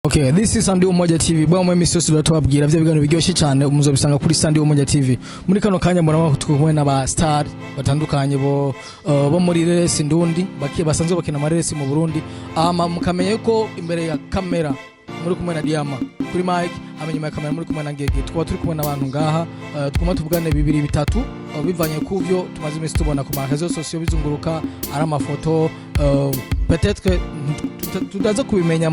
Okay, this is Sunday Umoja TV. Bwa mwe misi yose tubabwira bya biganiro biryoshye cyane, muzobisanga kuri Sunday Umoja TV. Muri kano kanya mbona ko turi kumwe n'aba star batandukanye bo muri Resi Ndundi baki basanzwe bakina amaresi mu Burundi. Ama mukamenya yuko imbere ya kamera muri kumwe na Diama kuri mic, hama inyuma ya kamera muri kumwe na Ngege. Tukaba turi kumwe n'abantu ngaha, twuma tuvugane bibiri bitatu, bivanye kuvyo tumaze iminsi tubona ku ma réseaux sociaux bizunguruka ari amafoto, peut-être que tutaza kubimenya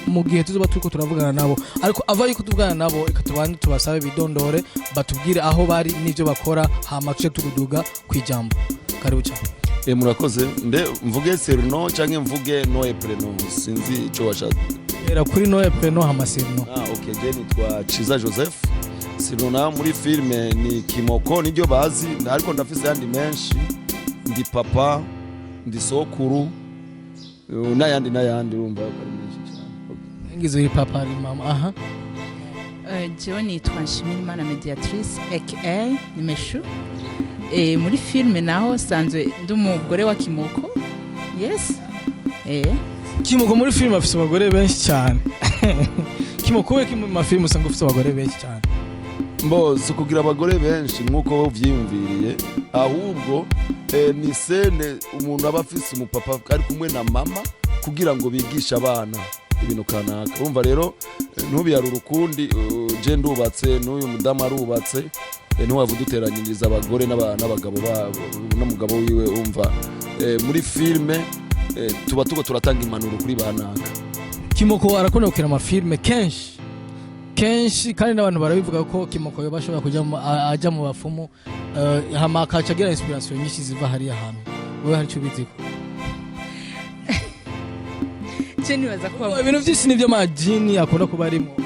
mu gihe tuzoba turiko turavugana nabo, ariko ava yuko tuvugana nabo, reka tubanze tubasabe bidondore, batubwire aho bari n'ivyo bakora, hama tuce turuduga kwijambo. Karibu cyane. Murakoze. Nde mvuge surnom canke mvuge nom et prénom? Sinzi ico washatse. Era kuri nom et prénom, hama surnom. Ah, okay, je nitwa Ciza Joseph. Surnom na muri filme ni Kimoko, niryo bazi, ariko ndafise yandi menshi. Ndi papa, ndi sokuru, n'ayandi n'ayandi, urumva ko ari menshi cyane. Okay. Ngize uri papa, ari mama, aha. Jewe nitwa Nshimirimana Mediatrice aka Nimeshu. Muri filme naho sanzwe ndi umugore wa Kimoko, yes. Kimoko muri filime afise abagore benshi cyane. Kimoko, we mu mafilime usanga ufise abagore benshi cyane. Mbo si ukugira abagore benshi nk'uko wowe uvyiyumviriye, ahubwo ni scène umuntu aba afise umupapa ari kumwe na mama kugira ngo bigishe abana ibintu kanaka. Urumva rero, ntubiyarure ukundi. Je ndubatse, n'uyu mudamu arubatse, ntiwava uduteranyiriza abagore n'abagabo babo n'umugabo wiwe. Umva, muri filme tuba tuko turatanga impanuro kuri banaka. Kimoko arakunda gukina amafilime kenshi kenshi, kandi n'abantu barabivuga ko Kimoko yoba ashobora kuja aja mu bapfumu, hama akaca agira inspiration nyinshi ziva hariya hantu. Wewe hari icyo ubiziko? Je nibaza ko Ibintu byinshi nibyo majini akunda kuba arimo.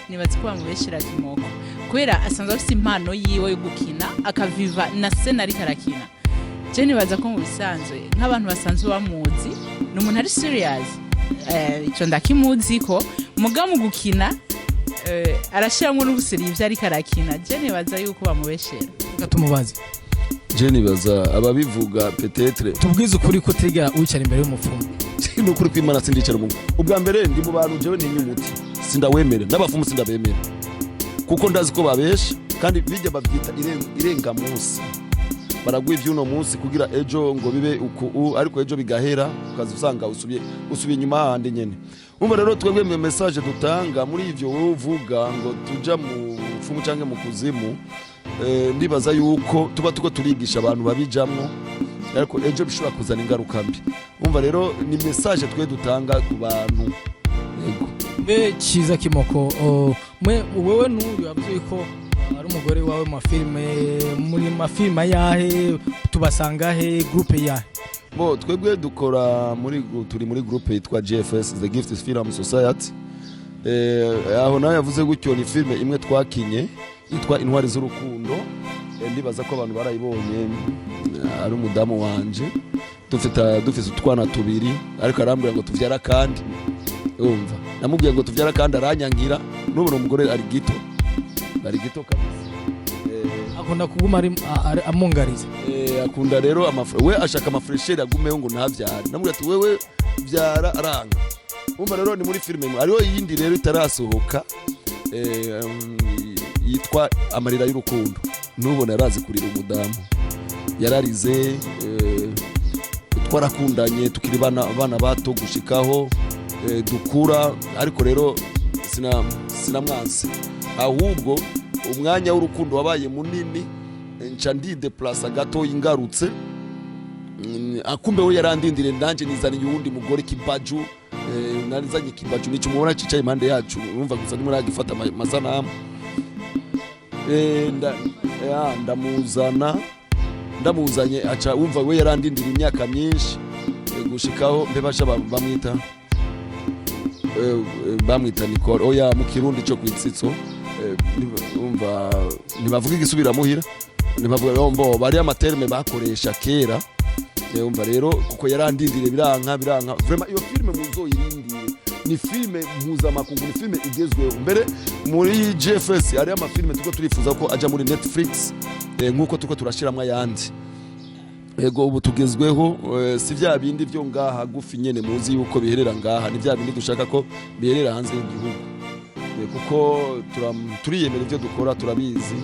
Nibaza ko bamubeshera Kimoko, kubera asanzwe afite impano yiwe yo gukina, akaviva na scène ariko arakina. Je nibaza ko mu bisanzwe nk'abantu basanzwe bamuzi ni umuntu ari serious, ico ndakimuzi ko muga mu gukina arashiramwo n'ubuseri ivyo ariko arakina. Je nibaza yuko bamubeshera. Reka tumubaze. Je nibaza ababivuga peut-être. Tubwize ukuri ko utigera wicara imbere y'umupfumu. Ni ukuri kw'Imana, sindicara mu. Ubwa mbere ndi mu bantu, jewe ntinya umuti, sindawemera, n'abafumu sindabemera, kuko ndazi ko babesha, kandi bijya babyita irengamunsi. Baraguha ivy'uno munsi kugira ejo ngo bibe uku ariko ejo bigahera, ukaza usanga usubiye inyuma hahandi nyene. Umva rero, twebwe mu message dutanga muri ivyo wowe uvuga ngo tuja mu bupfumu canke mu kuzimu, ndibaza yuko tuba tuko turigisha abantu babijamwo, ariko ejo bishobora kuzana ingaruka mbi. Umva rero, ni message twe dutanga ku bantu, yego. Mbe Cyiza Kimoko, mwe wewe n'uyu yavuze ko ari umugore wawe mu mafilime, muri mafilime ayahe? Tubasanga he? Groupe yahe? Bo twebwe dukora muri, turi muri groupe yitwa GFS, The Gift Film Society. Aho nawe yavuze gutyo, ni filme imwe twakinye yitwa Intwari z'Urukundo. Ndibaza ko abantu barayibonye. Ari umudamu wanje, dufite utwana tubiri, ariko arambwira ngo tuvyara kandi. Umva, namubwiye ngo tuvyara kandi aranyangira. N'ubu ni umugore ari gito, ari gito kabisa. Akunda kuguma ari amungariza. Akunda rero we ashaka amafraîcheur agumeho, ngo ntavyare. Namubwira ati: "Wewe vyara", aranga. Umva rero, ni muri filime imwe. Hariho iyindi rero itarasohoka, yitwa Amarira y'Urukundo. Nubona yarazi kurira, umudamu yararize. Twarakundanye tukiri bana bato gushikaho dukura, ariko rero sinamwanse, ahubwo umwanya w'urukundo wabaye munini, nca ndideplasa gato ingarutse. Akumbe we yarandindiriye, ndanje nizaniye uwundi mugore kibaju. Narizanye kibaju, nico mubona cicaye impande yacu. Urumva gusa ndimo nagifata amasanamu. Ndamuzana, ndamuzanye aca wumva we yarandindiriye imyaka myinshi, gushikaho mbe basha bamwita bamwita Nicole, oya, mu Kirundi cyo kwitsitso, umva, ntibavuga igisubira muhira, ntibavuga mbo bari amatermes bakoresha kera. Umva rero, kuko yarandindiriye biranka, biranka vraiment. Iyo filme muzoyirindire, ni filme mpuzamakungu, ni filme igezweho. Mbere muri GFS hariyo amafilme turiko turifuza ko aja muri Netflix, nkuko turiko turashiramwo ayandi. Ego, ubu tugezweho. Si vya bindi byo ngaha gufi nyene muzi yuko biherera ngaha, ni vya bindi dushaka ko biherera hanze y'igihugu. Kuko turiyemera ivyo dukora, turabizi.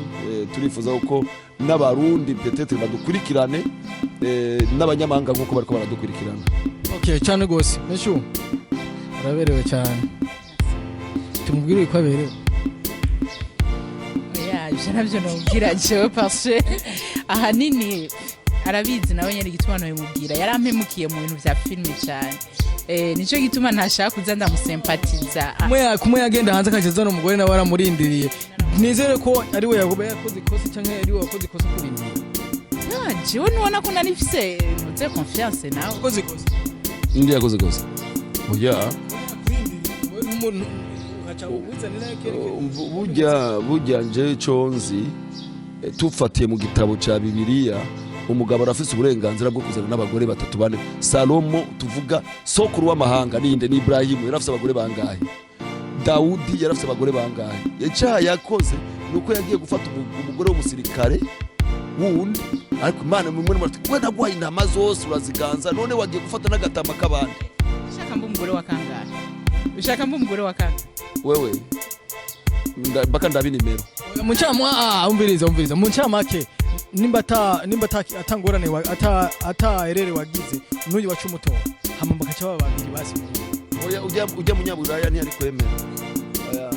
Turifuza ko n'Abarundi peut-être badukurikirane, n'abanyamahanga nk'uko bariko baradukurikirana. Okay, cyane gose. Meshu, araberewe cyane, tumubwire ko aberewe. Oya, ivyo navyo nobwira jewe, parce ahanini arabizi nawe nyene igituma nobimubwira. Yarampemukiye mu bintu vya filime cane. Nico gituma ntashaka kuza ndamusempatiza. Kumwe yagenda hanze akageza umugore nawe aramurindiriye. Nizere ko ari we yagoba yakoze ikosa cyangwa ari we wakoze ikosa kurindiriye. Ah, jewe nubona ko nari mfise ntuze confiance nawe. Wakoze ikosa. Ndi yakoze gose? Oya. Nk'umuntu ugaca wizanira kerekeye. Burya nje ico nzi, tufatiye mu gitabo ca Bibiliya, umugabo arafise uburenganzira bwo kuzana n'abagore batatu, bane. Salomo tuvuga, sokuru w'amahanga, ninde? Ni Ibrahimu. Yarafise abagore bangahe? Dawudi yarafise abagore bangahe? Icyaha yakoze ni uko yagiye gufata umugore w'umusirikare wundi. Ariko Imana mumwe we naguhaye intama zose uraziganza, none wagiye gufata n'agatama k'abandi. Ushaka mba umugore wa kangahe? Ushaka mba umugore wa kangahe? Wewe mpaka ndabi nimero. Mu ncamwa, ah, umviriza, umviriza. Mu ncamake, nimba ata atangorane ata erere wagize, n'uyu waca umutora, hama bakaca baba babiri basi. Oya, ujya munyaburaya ntiyari kwemera. Oya.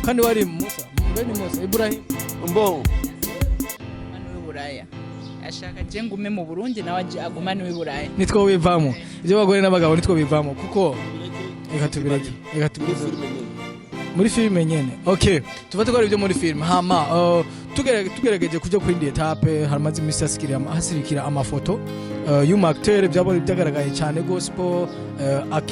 Kandi wari Musa, mbeni Musa Ibrahim. Mbo. Agumane w'iburaya, ashaka je ngume mu Burundi, nawe agumane w'iburaya. Nitwo bivamo ibyo bagore n'abagabo, nitwo bivamo kuko reka tubireke, reka Muri tubireke. filime nyene. Muri filime nyene. Okay, tufate ko ari ibyo muri filime. Hama tugerageje kuja kuri indi étape, haramaze imisi hasirikira amafoto y'umu acteur byabonye byagaragaye cyane gospel,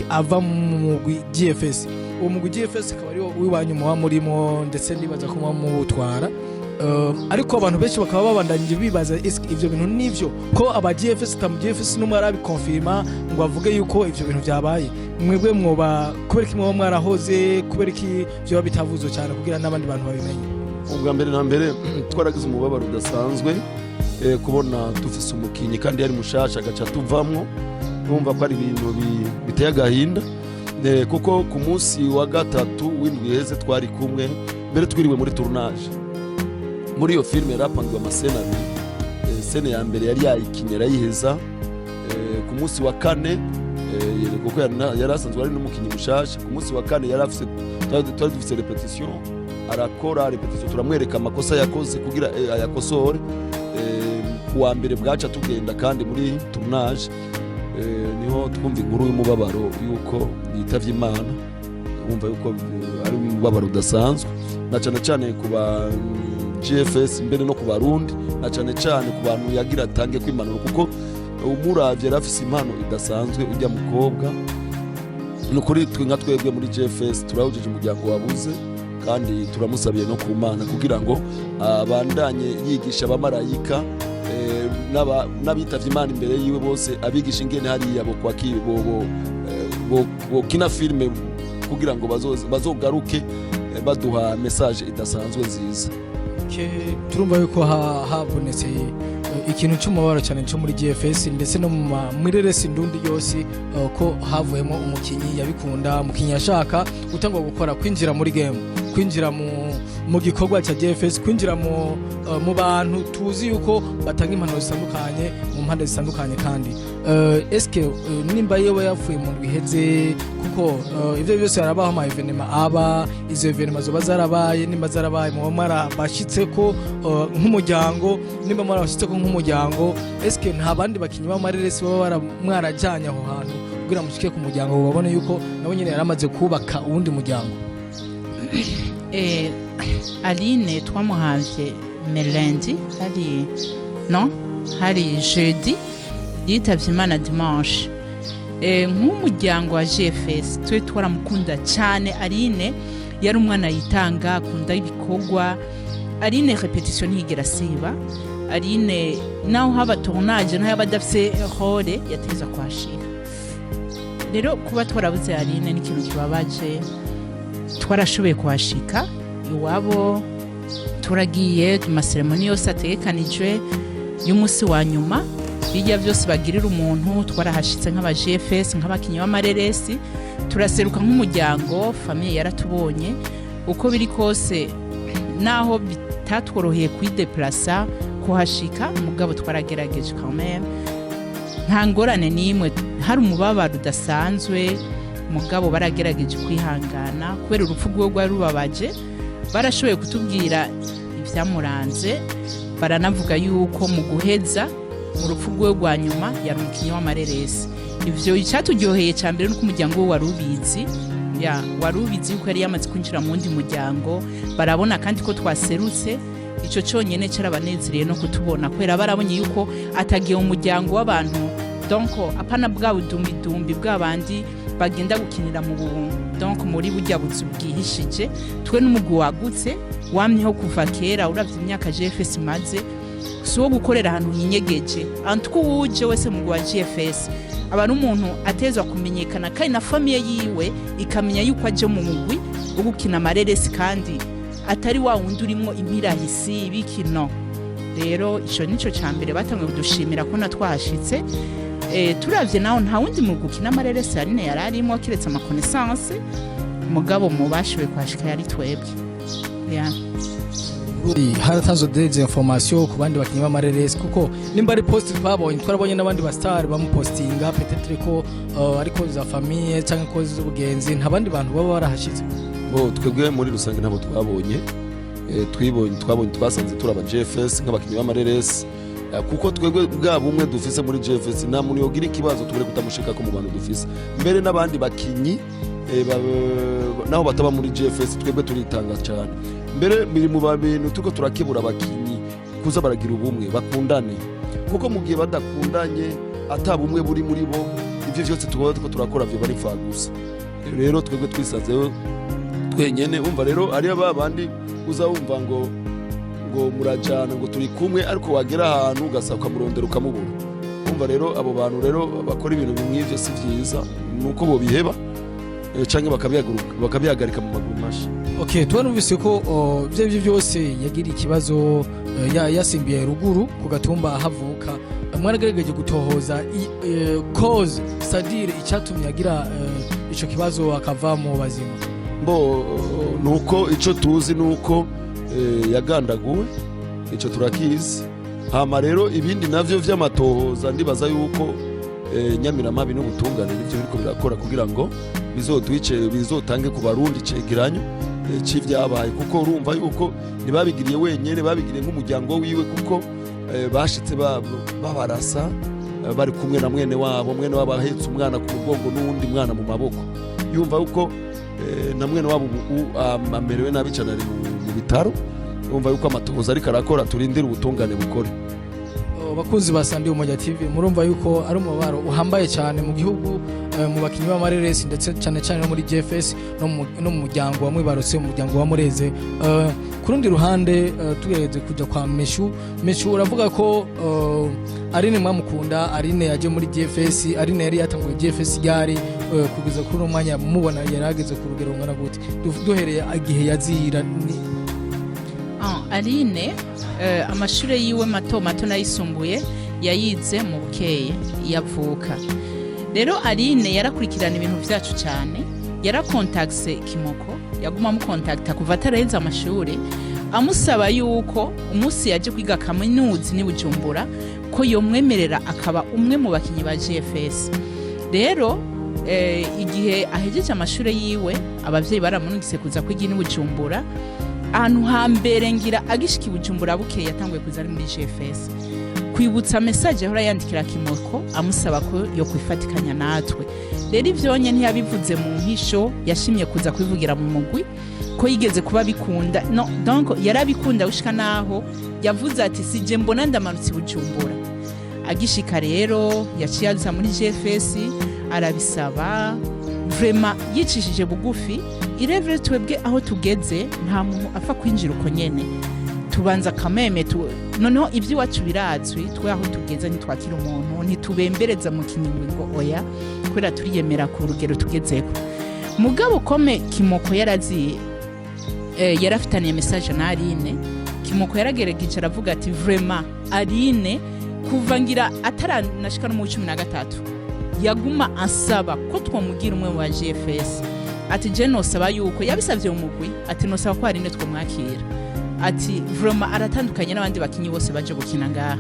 ava mu mugwi GFS. Uwo mugwi GFS akaba ari w'iwanyu muba murimo, ndetse ndibaza ko muba muwutwara. Ariko abantu benshi bakaba babandanyije bibaza: eske ivyo bintu nivyo ko aba GFS tamu GFS n'umwe arabikonfirma ngo avuge yuko ivyo bintu vyabaye? Mwebwe mwoba kubera iki mwoba mwarahoze, kubera iki vyoba bitavuzwe cyane kugira n'abandi bantu babimenye? Ubwa mbere na mbere twaragize umubabaro udasanzwe, kubona dufise umukinyi kandi yari mushasha agaca tuvamwo. Urumva ko ari ibintu biteye agahinda. Kuko ku munsi wa gatatu w'indwi iheze twari kumwe, mbere twiriwe muri tournage muri iyo filime. Yarapangiwe ama scènes abiri. Scène ya mbere yari yayikinye arayiheza. Ku munsi wa kane, kuko yari asanzwe ari n'umukinyi mushasha, ku munsi wa kane yari afise, twari dufise répétition, arakora répétition, turamwereka amakosa yakoze kugira ayakosore. Ku wa mbere bwaca tugenda kandi muri tournage, niho twumva inkuru y'umubabaro yuko yitavye Imana. Wumva yuko ari umubabaro udasanzwe, na cane cane ku ba GFS, mbere no ku Barundi, na cane cane ku bantu yagira atange kwimpanuro, kuko umuravye yari afise impano idasanzwe ujya mukobwa. Ni ukuri twe nka twebwe muri GFS turawujije umuryango wabuze, kandi turamusabiye no ku Mana kugira ngo abandanye yigisha abamarayika, n'abitavye Imana imbere yiwe bose, abigisha ingene hariya bokina filime kugira ngo bazogaruke baduha message idasanzwe nziza. Turumva yuko habonetse ikintu cy'umubabaro cyane cyo muri GFS, ndetse no muri resi ndundi yose, ko havuyemo umukinyi yabikunda, umukinyi yashaka gutangwa gukora, kwinjira muri game, kwinjira mu gikorwa cya GFS, kwinjira mu bantu tuzi yuko batanga impanuro zitandukanye mu mpande zitandukanye. Kandi eske nimba yewe yapfuye mu ndwi iheze, kuko ivyo byose harabaho ama événements, aba izo événements zoba zarabaye, nimba zarabaye muba mwarabashitseko nk'umuryango, nimba mwarabashitseko nk'umuryango, eske nta bandi bakinyi b'amareresi baba mwarajanye aho hantu kugira mushike ku muryango babone yuko nabo nyene yaramaze kubaka uwundi muryango? Aline twamuhavye lundi, hari no hari jeudi, yitavye Imana dimanche. Nk'umuryango wa GFS twe twaramukunda cyane Aline. Yari umwana yitanga, akunda ibikorwa. Aline répétition ntiyigera asiba. Aline naho haba tournage, naho yaba adafise rôle, yateza kuhashira. Rero kuba twarabuze Aline ni ikintu kibabaje. Twarashoboye kuhashika iwabo, turagiye mu ma cérémonies yose ategekanijwe y'umunsi wa nyuma. Bijya byose bagirira umuntu, twarahashitse nk'aba GFS, nk'abakinyi b'amareresi, turaseruka nk'umuryango. Famille yaratubonye. Uko biri kose, naho bitatworoheye kwideplasa kuhashika, mugabo twaragerageje quand même. Nta ngorane n'imwe. Hari umubabaro udasanzwe, mugabo baragerageje kwihangana kubera urupfu rwiwe rwari rubabaje. Barashoboye kutubwira ibyamuranze, baranavuga yuko mu guheza, mu rupfu rwiwe rwa nyuma, yari umukinnyi w'amareresi. Ivyo icyaturyoheye cya mbere nuko umuryango we wari ubizi, ya wari ubizi yuko yari yamaze kwinjira mu wundi muryango. Barabona kandi ko twaserutse. Ico cyonyine cyarabanezereye no kutubona, kubera barabonye yuko atagiye mu muryango w'abantu, donc apana bwa budumbidumbi bw'abandi bagenda gukinira mu donc muri burya buzu bwihishije. Twe n'umugwi wagutse, wamyeho kuva kera. Uravye imyaka GFS imaze, si uwo gukorera ahantu hinyegeje. Antwo uwuje wese mu wa GFS aba ari umuntu atezwa kumenyekana, kandi na famille yiwe ikamenya yuko aje mu mugwi wo gukina amareresi, kandi atari wa wundi urimwo impirahisi bikino. Rero ico nico ca mbere batanguye kudushimira ko natwahashitse. Turavye naho, nta wundi mugwi ukina amareresi Aline yari arimo kiretse ama connaissances, mugabo mu bashoboye kuhashika yari twebwe, yeah. Haratanzwe des informations ku bandi bakinyi b'amareresi? Kuko nimba ari post twabonye, twarabonye n'abandi ba star bamupostinga, peut-être ko ariko za famille cyangwa ko z'ubugenzi, nta bandi bantu baba barahashitse? Bo twebwe muri rusange ntabwo twabonye. Twibonye, twabonye, twasanze turi aba GFS nk'abakinnyi b'amareresi. Kuko twebwe bwa bumwe dufise muri GFS, nta muntu yogira ikibazo tubure kutamushika ko mu bantu dufise. Mbere n'abandi bakinyi naho bataba muri GFS, twebwe turitanga cyane. Mbere biri mu bintu turiko turakebura abakinyi kuza baragira ubumwe, bakundane, kuko mu gihe badakundanye, ata bumwe buri muri bo, ivyo vyose tuba turiko turakora vyo bari gusa. Rero twebwe twisanzeho twenyene. Umva rero, ariyo ba bandi uza wumva ngo murajana, ngo turi kumwe, ariko wagera ahantu ugasaba ukamurondera ukamubura. Umva rero, abo bantu rero bakora ibintu nk'ivyo si vyiza, nuko bobiheba canke bakabihagarika mu maguru masha. Okay, twarumvise ko ivyo arivyo byose yagira ikibazo, yasimbiye ruguru ku gatumba ahavuka. Mwaragerageje gutohoza cause, c'est-à-dire icyatumye agira ico kibazo akava mu bazima? Bo nuko ico tuzi nuko yagandaguwe, ico turakizi. Hama rero ibindi navyo vy'amatohoza, ndibaza yuko nyamiramabi n'ubutungane nivyo biriko birakora kugira ngo bizoduce, bizotange ku Barundi cegeranyo c'ivyabaye, kuko urumva yuko ntibabigiriye wenyene, babigiriye nk'umuryango wiwe, kuko bashitse babarasa bari kumwe na mwene wabo. Mwene wabo ahetse umwana ku mugongo n'uwundi mwana mu maboko. Yumva yuko na mwene wabo ubu amerewe nabi cyane, ari mu bitaro. Yumva yuko amatohoza ariko arakora, turindire ubutungane bukore. Bakunzi ba Sandi Umoja TV, murumva yuko ari umubabaro uhambaye cyane mu gihugu, mu bakinyi b'amareresi, ndetse cyane cyane no muri GFS, no mu muryango wa Mwibarutse, mu muryango wa Mureze. Ku rundi ruhande, tugeretse kuja kwa Meshu. Meshu, uravuga ko Aline mwamukunda. Aline yaje muri GFS, Aline yari yatanguye GFS ryari? Kugeza kuri uno mwanya mubona yarageze ku rugero rungana gute? Duhereye igihe yazira Ah, Aline, amashure yiwe mato mato n'ayisumbuye yayize mu Bukeye yavuka. Rero Aline yarakurikirana ibintu vyacu cyane, yarakontakse Kimoko, yaguma amukontakta kuva ataraheza amashure, amusaba yuko umunsi yaje kwiga kaminuza ni Bujumbura ko yomwemerera akaba umwe mu bakinyi ba GFS. Rero igihe ahejeje amashure yiwe, abavyeyi baramurungitse kuza kwiga i Bujumbura. Ahantu hambere ngira agishika i Bujumbura bukeye, yatanguye kuza ari muri GFS kwibutsa message yahora yandikira Kimoko amusaba ko yo kwifatikanya natwe. Rero ivyonye ntiyabivuze mu mpisho, yashimye kuza kubivugira mu mugwi ko yigeze kuba bikunda. No donc yarabikunda gushika naho yavuze ati: "Sije mbona ndamanutse i Bujumbura." Agishika rero yaciye aza muri GFS arabisaba vraiment yicishije bugufi. Irevre twebwe aho tugeze nta muntu apfa kwinjira uko nyene, tubanza kameme noneho iby'iwacu birazwi. Twe aho tugeze ntitwakira umuntu, ntitubembereza mu kinyingwe ngo oya, kubera turiyemera ku rugero tugezeko. Mugabo kome Kimoko yarazi, yarafitaniye message na Aline. Kimoko yaragerageje aravuga ati: "Vraiment Aline Kuva ngira ataranashika no mu 13, yaguma ansaba ko twomugira umwe mu ba GFS. Ati: "Je nosaba yuko yabisavye mu mugwi." Ati: "Nosaba ko Aline twomwakira." Ati: "Vraiment aratandukanye n'abandi bakinyi bose baje gukina ngaha."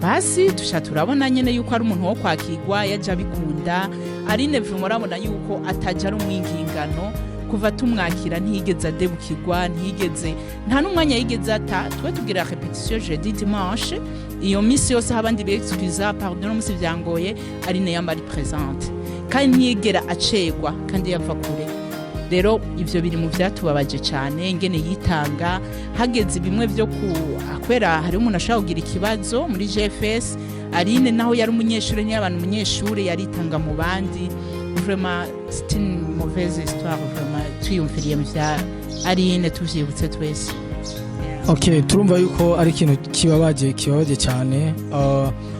Basi tusha turabona nyene yuko ari umuntu wo kwakirwa, yaje abikunda. Aline vraiment urabona yuko ataja ari umwingingano. Kuva tumwakira ntiyigeze adebukirwa, ntiyigeze, nta n'umwanya yigeze ata. Twe tugira répétition jeudi, dimanche. Iyo minsi yose aho abandi bexcusa: "Pardon, no musi vyangoye," Aline yamba ari présente kandi ntiyigera acegwa kandi yava kure. Rero ivyo biri mu vyatubabaje cyane, ingene yitanga hageze bimwe vyo ku kubera hari umuntu ashobora kugira ikibazo muri GFS. Aline naho yari umunyeshuri, ntiyabana umunyeshuri, yaritanga mu bandi. Vraiment, c'est une mauvaise histoire vraiment. Twiyumviriye mu vya Aline, tuvyibutse twese. Okay, turumva yuko ari ikintu kibabaje cyane.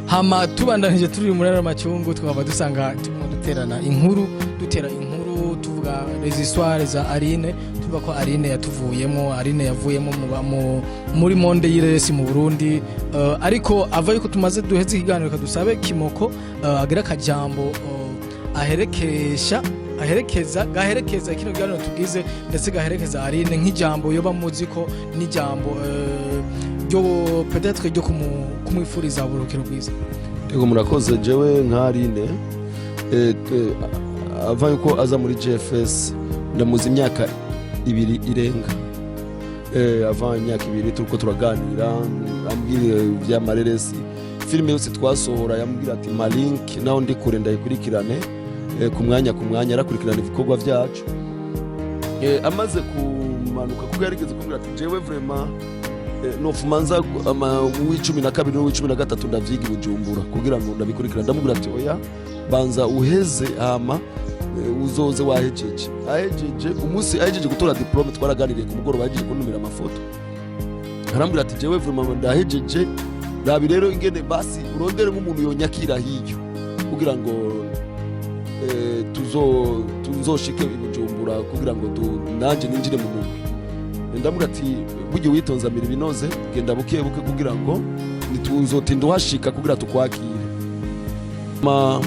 Hama tubandanije turi muri ayo macungu, tukaba dusanga turimo duterana inkuru, dutera inkuru, tuvuga les histoires za Aline, tuvuga ko Aline yatuvuyemo, Aline yavuyemo muri monde y'iresi mu Burundi. Ariko ava yuko tumaze duheze ikiganiro, kadusabe Kimoko agira akajambo aherekesha, aherekeza, gaherekeza kino kiganiro tugize, ndetse gaherekeza Aline, nk'ijambo yoba muzi ko n'ijambo ryo peut-être ryo kumwifuriza uburuhukiro bwiza. Ego, murakoze. Jewe nka Aline, ava yuko aza muri GFS ndamuzi imyaka 2 irenga. Ava imyaka 2 turiko turaganira, ambwira ivy'amareresi, filime yose twasohora yambwira ati: "Ma link naho ndi kure ndayikurikirane." Ku mwanya arakurikirana ibikorwa vyacu. Amaze kumanuka, kuko yarigeze kumbwira ati: "Jewe vraiment nofuma nza uw'icumi na kabiri n'uw'icumi na gatatu ndavyiga i Bujumbura kugira ngo ndabikurikirane." Ndamubwira ati: "Oya, banza uheze, hama uzoze wahejeje." Ahejeje, umunsi ahejeje gutora diplôme, twaraganiriye ku mugoroba, ahejeje kuntumira amafoto, arambwira ati: "Jewe vraiment ndahejeje, rabi rero ingene basi urondere nk'umuntu yonyakira hiyo kugira ngo tuzoshike i Bujumbura kugira ngo nanje ninjire mu mugwi." Ndamubwira ati: "Burya witonze amira ibinoze, genda buke buke kugira ngo ntituzotinda uhashika kugira tukwakire." Ma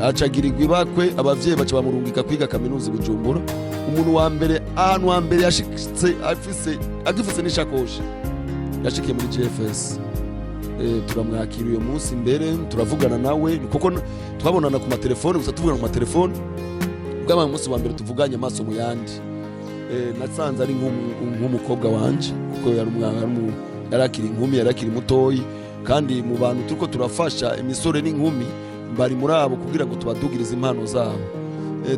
acagirirwa ibakwe, abavyeyi baca bamurungika kwiga kaminuza i Bujumbura. Umuntu wa mbere, ahantu wa mbere yashitse afise, agifise n'ishakoshi, yashikiye muri GFS. Turamwakira uyo munsi mbere, turavugana nawe kuko twabonana ku matelefone gusa, tuvugana ku matelefone. Bwabaye umunsi wa mbere tuvuganye amaso mu yandi. Nasanze ari nk'umukobwa wanje, kuko yari umwana, yari akiri inkumi, yari akiri mutoyi. Kandi mu bantu turiko turafasha imisore n'inkumi, bari muri abo kugira ngo tubadugirize impano zabo.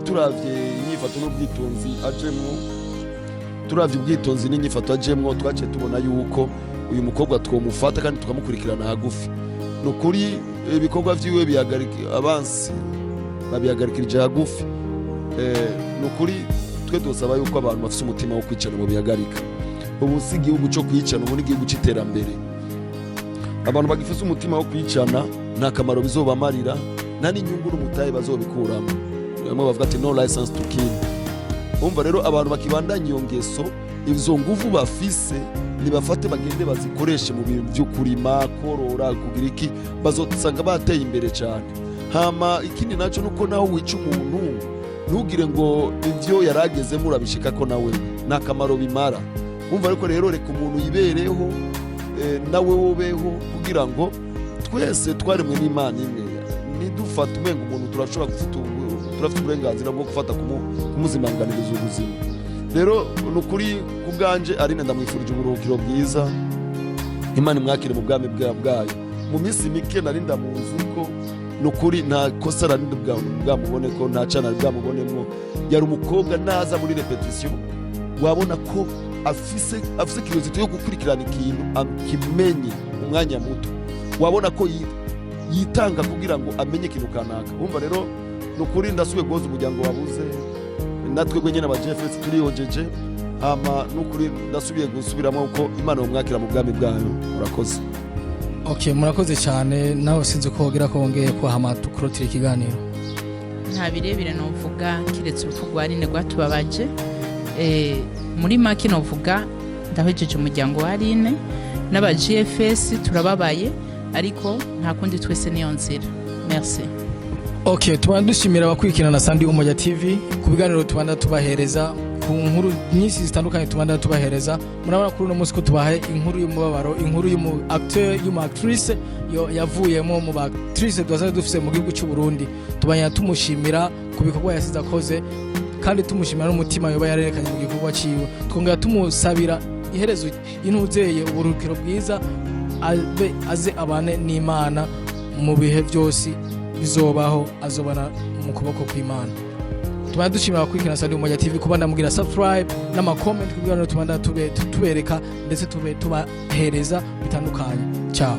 Turavye inyifato n'ubwitonzi ajemwo, turavye ubwitonzi n'inyifato ajemwo, twaciye tubona yuko uyu mukobwa twomufata kandi tukamukurikirana hagufi. Ni ukuri ibikorwa vyiwe bihagarika abansi, babihagarikirije hagufi. Ni ukuri twe dusaba yuko abantu bafise umutima wo kwicana mu bihagarika. Ubu si igihugu cyo kwicana, ubu ni igihugu c'iterambere. Abantu bagifise umutima wo kwicana nta kamaro bizobamarira, nta n'inyungu n'umutahe bazobikuramo. Bamwe bavuga ati: "No license to kill." Umva rero, abantu bakibandanya iyo ngeso, izo nguvu bafise nibafate bagende bazikoreshe mu bintu byo kurima, korora, kugira iki, bazosanga bateye imbere cyane. Hama ikindi naco nuko naho wica umuntu, ntugire ngo ivyo yaragezemo urabishikako nawe, nta kamaro bimara. Umva ariko rero, reka umuntu yibereho, nawe wobeho, kugira ngo twese twaremwe n'Imana imwe. Nidufate umenga umuntu turashobora gufata turafite uburenganzira bwo gufata kumuzimanganiriza ubuzima. Rero ni ukuri ku bwanje, Aline ndamwifurije uburuhukiro bwiza, Imana imwakire mu bwami bwayo. Mu minsi mike nari ndamuzi ko ni ukuri nta kosa nari bwamubone ko nta cana bwamubonemo. Yari umukobwa naza muri répétition wabona ko afise curiosité yo gukurikirana ikintu akimenye umwanya muto, wabona ko yitanga kugira ngo amenye ikintu kanaka. Wumva rero, ni ukuri ndasubiye guhoza umuryango wabuze, natwe nyine aba GFS turihojeje. Hama nukuri ndasubiye gusubiramo uko Imana yomwakira mu bwami bwayo. Murakoze. Okay, murakoze cyane. Nawe sinzi ko wogira ko wongeye ko hama tukurotira ikiganiro. Nta birebire novuga kiretse urupfu rwa Aline rwatubabaje. Muri make novuga ndahejeje umuryango wa Aline. N'aba GFS turababaye, ariko nta kundi, twese niyo nzira. Merci. Okay, tubana dushimira abakurikirana Sandi Umoja TV ku biganiro tubanda tubahereza, ku nkuru nyinshi zitandukanye tubanda tubahereza. Murabona kuri uno munsi ko tubahaye inkuru y'umubabaro, inkuru y'umu acteur, y'umu actrice yo yavuyemo mu ba actrice dusanzwe dufise mu gihugu cy'u Burundi. Tubanya tumushimira ku bikorwa yasize akoze, kandi tumushimira n'umutima yoba yarerekanye mu gikorwa ciwe. Twongera tumusabira iherezo intuzeye, uburuhukiro bwiza, abe aze abane n'Imana mu bihe byose bizobaho, azobana mu kuboko kw'Imana. Tubana dushimira abakurikirana Sandi Umoja TV kuba ndamugira subscribe n'ama comment kugira ngo tubanda tubereka ndetse tube tubahereza bitandukanye. Ciao.